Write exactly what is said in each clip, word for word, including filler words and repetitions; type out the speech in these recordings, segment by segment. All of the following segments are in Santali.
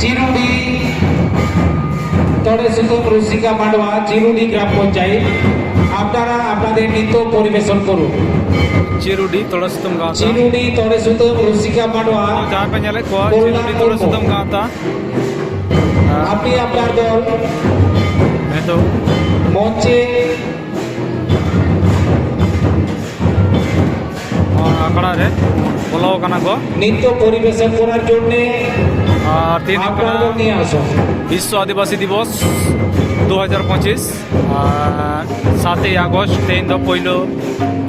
চিরুডি তরে সুতম রসিকা মাডোয়া, চিরুডি গ্রাম পঞ্চায়েত। আপনারা আপনাদের নৃত্য পরিবেশন করুন। চিরুডি ᱛᱚᱲᱮ ᱥᱩᱛᱟᱹᱢ ᱜᱟᱶᱛᱟ᱾ চিরুডি তরে সুতম রসিকা মাডোয়া, ᱡᱟᱦᱟᱸ ᱯᱮ ᱧᱮᱞᱮᱫ ᱠᱚᱣᱟ, ᱠᱚᱞᱞᱟᱱ ᱪᱤᱨᱩᱰᱤ ᱛᱚᱲᱮ ᱢᱩᱨᱢᱩ᱾ ᱥᱩᱛᱟᱹᱢ ᱜᱟᱶᱛᱟ᱾ আপনি আপনার দল ᱱᱤᱛᱚᱜ মঞ্চে ᱱᱚᱣᱟ ᱟᱠᱷᱲᱟ ᱨᱮ ᱵᱚᱞᱚ ᱟᱠᱟᱱᱟ ᱠᱚ᱾ নৃত্য পরিবেশন করার জন্য ᱟᱨ ᱛᱮᱦᱮᱧ ᱦᱩᱭᱩᱜ ᱠᱟᱱᱟ ᱟᱯᱱᱟᱨ ᱫᱚ ᱱᱤᱭᱟᱹ ᱟᱥᱚ᱾ ᱵᱤᱥᱥᱚ ᱟᱹᱫᱤᱵᱟᱹᱥᱤ ᱫᱤᱵᱚᱥ ᱫᱩ ᱦᱟᱡᱟᱨ ᱯᱚᱸᱪᱤᱥ, ᱟᱨ ᱥᱟᱛᱮᱭ ᱟᱜᱚᱥᱴ, ᱛᱮᱦᱮᱧ ᱫᱚ ᱯᱳᱭᱞᱳ,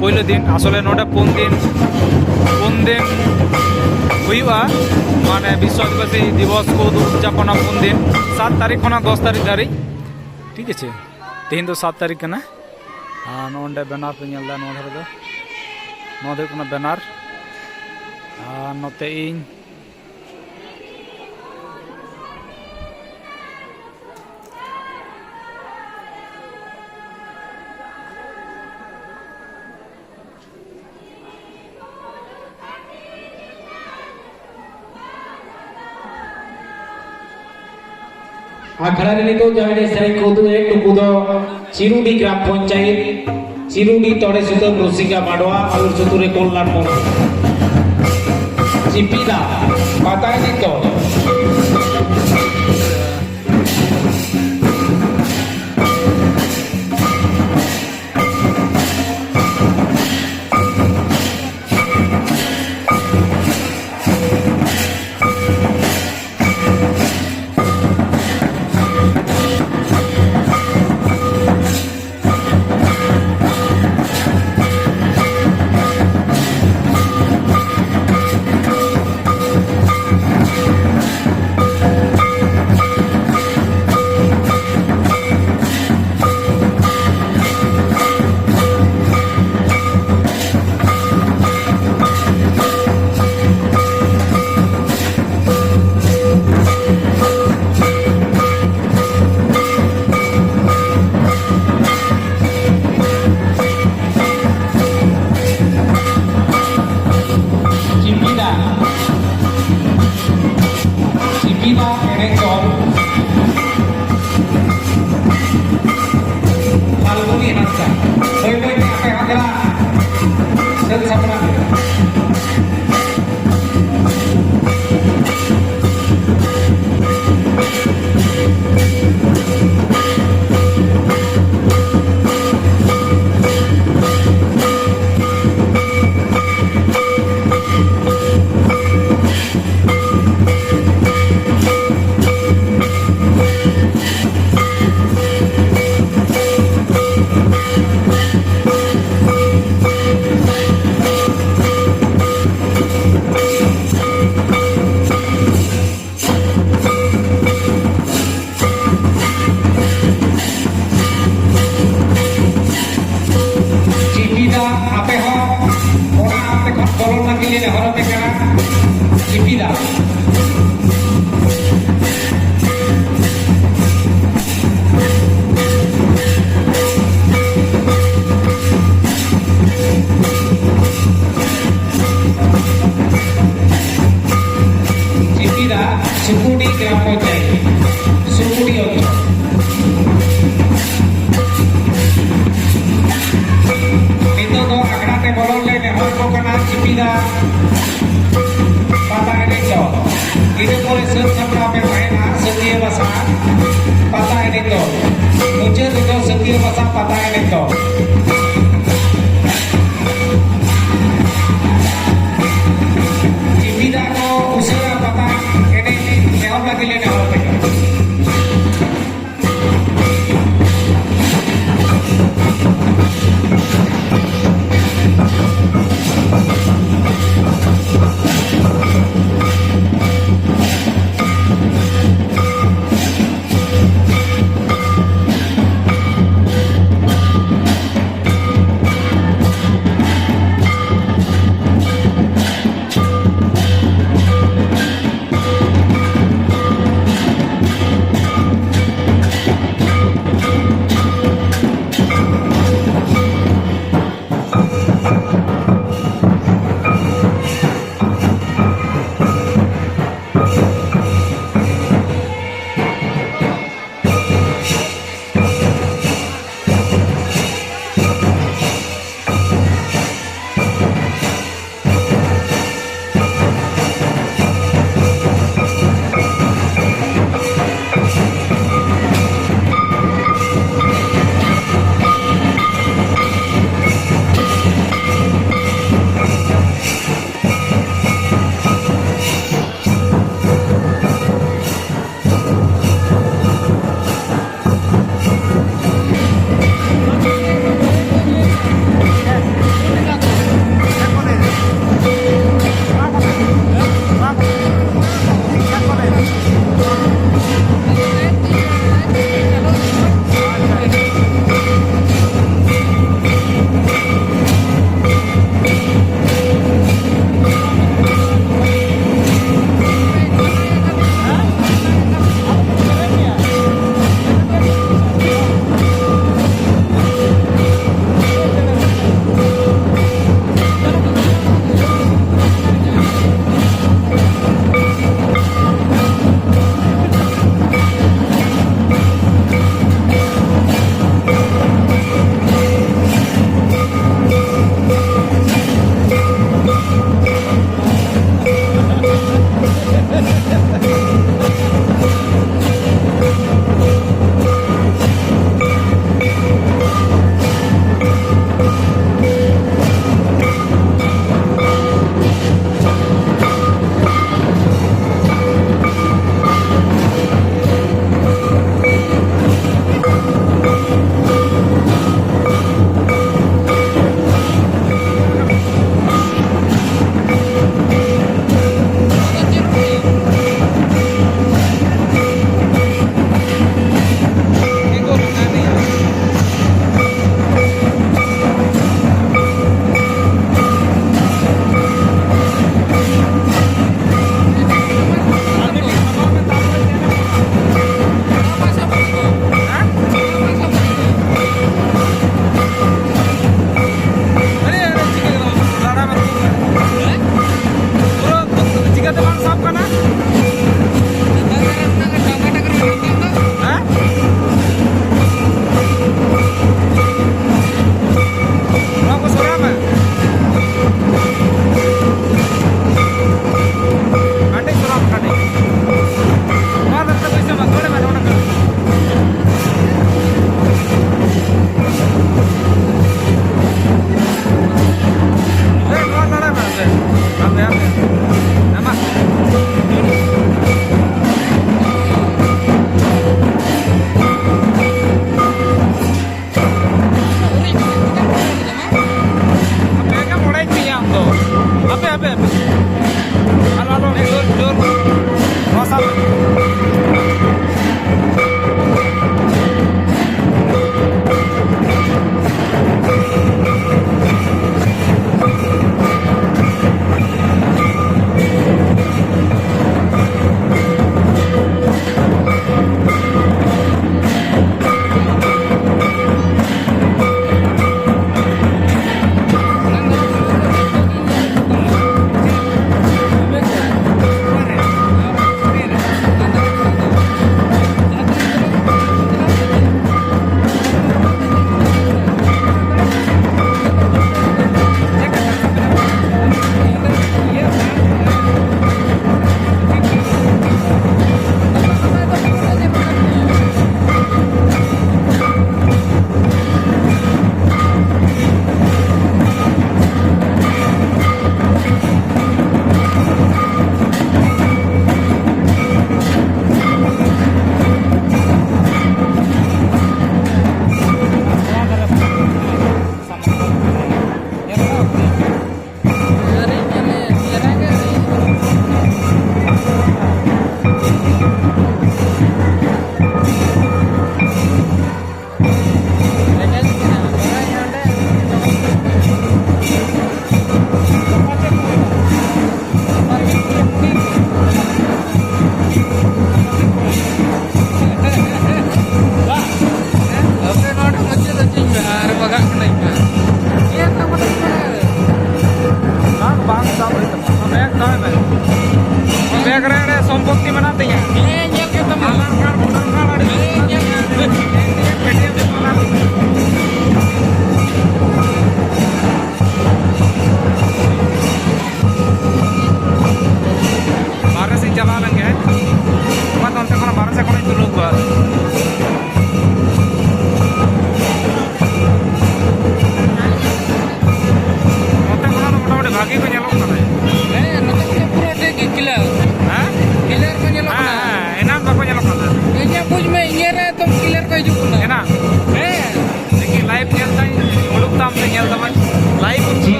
ᱯᱳᱭᱞᱳ ᱫᱤᱱ᱾ ᱟᱥᱚᱞᱮ ᱱᱚᱰᱮ ᱯᱩᱱ ᱫᱤᱱ, ᱯᱩᱱ ᱫᱤᱱ ᱦᱩᱭᱩᱜᱼᱟ, ᱢᱟᱱᱮ ᱵᱤᱥᱥᱚ ᱟᱹᱫᱤᱵᱟᱹᱥᱤ ᱫᱤᱵᱚᱥ ᱠᱚ ᱩᱫᱩᱜ ᱩᱫᱽᱡᱟᱯᱚᱱᱟ ᱯᱩᱱ ᱫᱤᱱ, ᱥᱟᱛ ᱛᱟᱹᱨᱤᱠᱷ ᱠᱷᱚᱱᱟᱜ ᱫᱚᱥ ᱛᱟᱹᱨᱤᱠᱷ ᱫᱷᱟᱹᱨᱤᱡ᱾ ᱴᱷᱤᱠ ᱟᱪᱷᱮ, ᱛᱮᱦᱮᱧ ᱫᱚ ᱥᱟᱛ ᱛᱟᱹᱨᱤᱠᱷ ᱠᱟᱱᱟ᱾ ᱟᱨ ᱱᱚᱜᱼᱚ ᱱᱚᱰᱮ ᱵᱮᱱᱟᱨ ᱯᱮ ᱧᱮᱞ ᱮᱫᱟ, ᱱᱚᱣᱟ ᱫᱷᱟᱨᱮ ᱫᱚ, ᱱᱚᱣᱟ ᱫᱚ ᱦᱩᱭᱩᱜ ᱠᱟᱱᱟ ᱵᱮᱱᱟᱨ᱾ ᱟᱨ ᱱᱚᱛᱮ ᱤᱧ ᱟᱠᱷᱲᱟ ᱨᱮ ᱱᱤᱛᱚᱜ ᱡᱟᱦᱟᱸᱭ ᱮᱱᱮᱡ ᱥᱮᱨᱮᱧ ᱠᱚ ᱩᱫᱩᱜ ᱮᱫ, ᱱᱩᱠᱩ ᱫᱚ ᱪᱤᱨᱩᱰᱤ ᱜᱨᱟᱢ ᱯᱚᱧᱪᱟᱭᱮᱛ, ᱪᱤᱨᱩᱰᱤ ᱛᱚᱲᱮ ᱥᱩᱛᱟᱹᱢ ᱨᱩᱥᱤᱠᱟ ᱢᱟᱰᱣᱟ, ᱟᱹᱭᱩᱨ ᱥᱩᱛᱩ ᱨᱮ ᱠᱚᱞᱞᱟᱱ ᱢᱩᱨᱢᱩ᱾ ᱪᱤᱯᱤᱫᱟ ᱯᱟᱛᱟ ᱮᱱᱮᱡ ᱫᱚ᱾ ᱥᱩᱠᱩᱰᱤ ᱜᱨᱟᱢ ᱯᱚᱧᱪᱟᱭᱮᱛ, ᱥᱩᱠᱩᱰᱤ ᱚᱧᱪᱚᱞ᱾ ᱱᱤᱛᱚᱜ ᱫᱚ ᱟᱠᱷᱲᱟ ᱛᱮ ᱵᱚᱞᱚᱱ ᱞᱮ ᱱᱮᱦᱚᱨ ᱠᱚ ᱠᱟᱱᱟ᱾ ᱪᱤᱯᱤᱫᱟ ᱯᱟᱛᱟ ᱮᱱᱮᱡ ᱫᱚ ᱤᱱᱟᱹ ᱯᱚᱨᱮ ᱥᱟᱹᱛ ᱥᱟᱯᱲᱟᱣ ᱯᱮ ᱛᱟᱦᱮᱱᱟ᱾ ᱥᱟᱹᱛᱤᱭᱟᱹ ᱵᱟᱥᱟ ᱯᱟᱛᱟ ᱮᱱᱮᱡ ᱫᱚ ᱢᱩᱪᱟᱹᱫ ᱨᱮᱫᱚ ᱥᱟᱹᱛᱤᱭᱟᱹ ᱵᱟᱥᱟ ᱯᱟᱛᱟ ᱮᱱᱮᱡ ᱫᱚ᱾ ᱪᱤᱯᱤᱫᱟ ᱠᱚ ᱩᱥᱟᱹᱨᱟ ᱯᱟᱛᱟ ᱮᱱᱮᱡ ᱮᱦᱚᱵ ᱞᱟᱹᱜᱤᱫ ᱞᱮ ᱱᱮᱦᱚᱨ ᱯᱮ ᱠᱟᱱᱟ᱾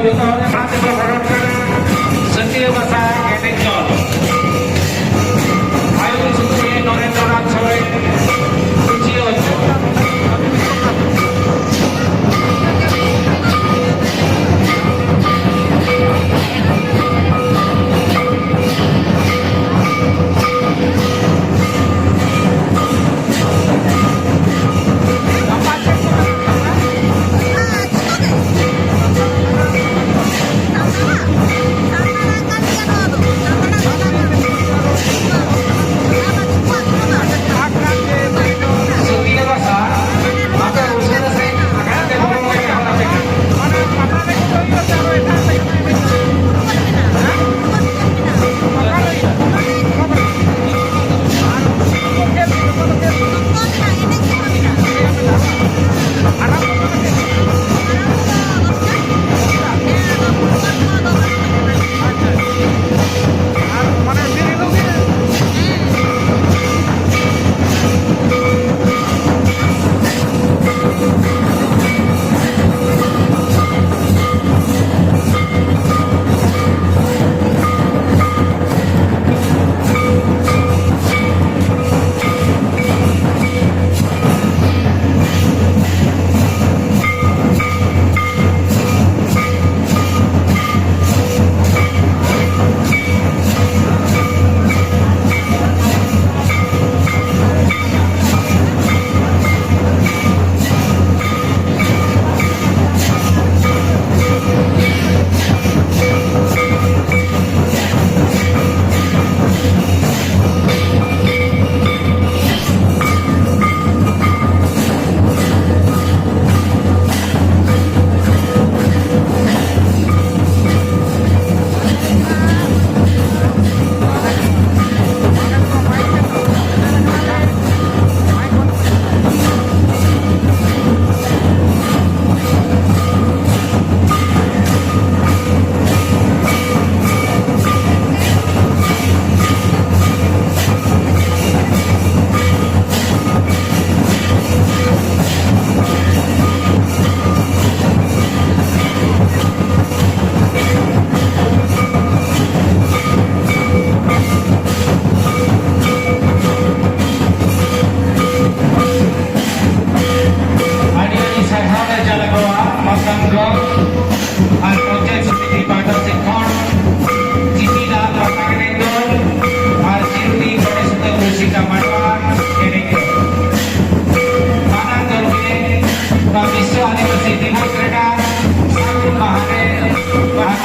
ᱡᱚᱛᱚ ᱦᱚᱲ ᱮᱢᱟᱱ ᱛᱮᱠᱚ ᱜᱚᱲᱚ ᱠᱟᱱᱟ᱾ ᱥᱟᱹᱛᱤᱭᱟᱹ ᱵᱟᱥᱟ ᱠᱮᱴᱮᱡ ᱡᱚᱞ᱾ ᱟᱭᱳ ᱥᱩᱛᱨᱮ ᱱᱚᱨᱮᱱᱫᱨᱚᱱᱟᱛᱷ ᱥᱚᱨᱮᱱ᱾ ᱠᱩᱪᱤ ᱚᱪᱚᱜ᱾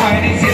Chinese